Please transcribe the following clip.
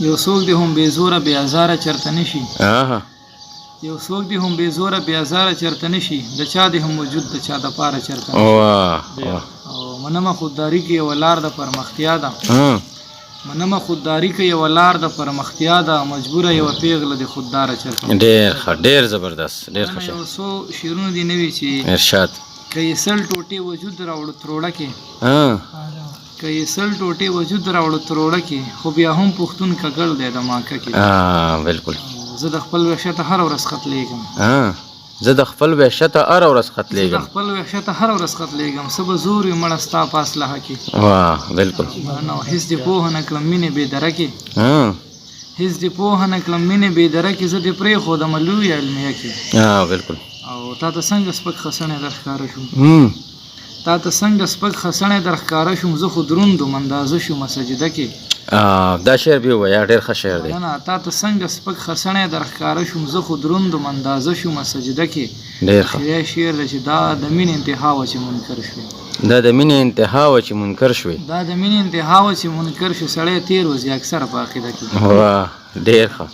یو څوک دې هم بې زوره بې ازاره چرته نشي. ها. یو څوک دې هم بې زوره بې ازاره چرته نشي، د چا دې هم وجود د چا د پاره چرته نشي. واه واه. او منمه خودداري کې یوه لار د پرمختیا ده. ها. منمه خودداري کې یوه لار د پرمختیا ده، مجبوره یوه پیغله دې خودداره چرته نشي. ډیر ښه، ډیر زبردست، ډیر ښه مننه. شعر. یو څو شعرونه دې نه وي چې ارشاد. که یې 100 ټوټې وجود راوړو تروړه کې، ها. که یې 100 ټوټې وجود راوړو تروړه کې، خو بیا هم پښتون ککړ دی د ماکه کې. ها، بالکل. زه د خپل وحشته هره ورځ خط لیږم. ها، زه د خپل وحشته هره ورځ خط زه د لیږم. خپل وحشته هره ورځ خط لیږم، څه به زور وي مړه ستا په اسلحه کې. واه، بالکل. مننه. هیڅ دې پوه نه کړم مینې بې درکې. ها. هیڅ دې پوه نه کړم مینې بې درکې، زه دې پرېښودم لویه علمیه کې. ها، بالکل. او تا ته څنګه سپک خسڼی در ښکاره شوم. تا ته څنګه سپک خسڼی در ښکاره شوم، زه خو دروند وم اندازه شومه سجده کې. دا شعر به ووایه، ډیر ښه شعر دی. مننه. تا ته څنګه سپک خسڼی در ښکاره شوم، زه خو دروند وم اندازه شومه سجده کې. ډیر ښه. اخیری شعر دی چې دا د مینې انتها وه چې منکر شوې. دا د مینې انتها وه چې منکر شوې. دا د مینې انتها وه چې منکر شوې، سړی تیر وځي اکثره په عقیده کې. واه، ډیر ښه.